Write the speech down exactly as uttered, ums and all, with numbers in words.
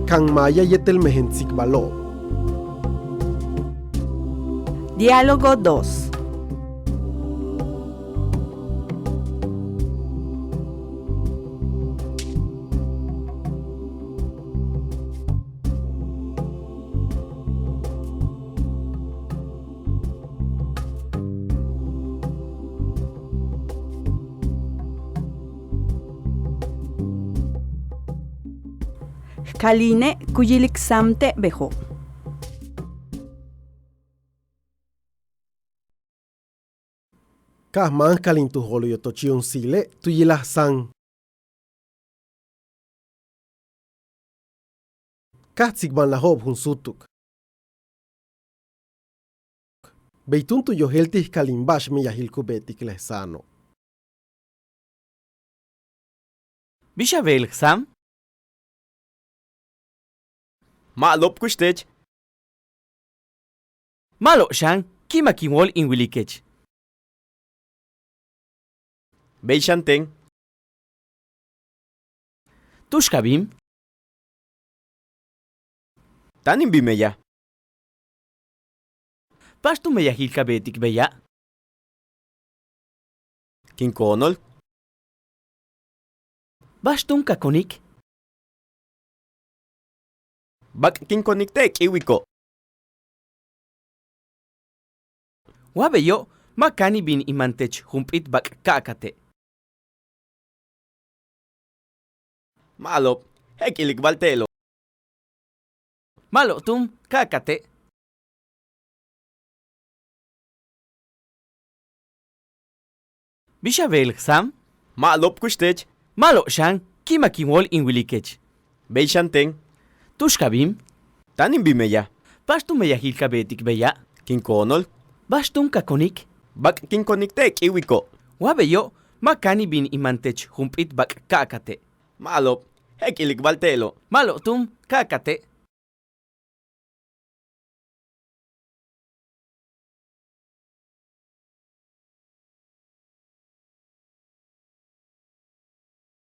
Kan maaya yéetel mejen tsikbalo'ob. Diálogo dos. Jkaline' ku yilik sam te' bejo'. Ka' máan jkalin tu jo'olil u yotochil u siile' tu yilaj sam. Ka' tsikbanlajo'ob jun súutuk. Bey túun tu yojéel ti' jkalin ba'ax meyajil ku beetik le sa'ano'. ¿Bix a beel sam? Ma'alob, kuxtech. Ma'alob xan, ki'imak in wóol in wilikech. Bey xan teen. ¿Tu'ux ka bin? Táan in bin meyaj. ¿Ba'ax tu meyajil ka beetik beya'? Kin koonol. ¿Ba'ax túun ka konik? Baak kin konik te' k'íiwiko'. Wa beyo', ma' kaan in bin in man tech jump'íit baak ka'akate'. Ma'alob, je'ik ilikbal te'elo'. Ma'alob túun, ka'akate'. ¿Bix a beel sam? Ma'alob, kuxtech. Ma'alob xan, ki'imak in wóol in wilikech. Bey xan teen. ¿Tu'ux ka bin? Táan in bin meyaj. ¿Ba'ax tu meyajil ka beetik beya'? Kin koonol. ¿Ba'ax túun ka konik? Baak kin konik te' k'íiwiko'. Wa beyo', ma' kaan in bin in man tech jump'íit baak ka'akate'. Ma'alob, je'ik ilikbal te'elo'. Ma'alob túun, ka'akate'.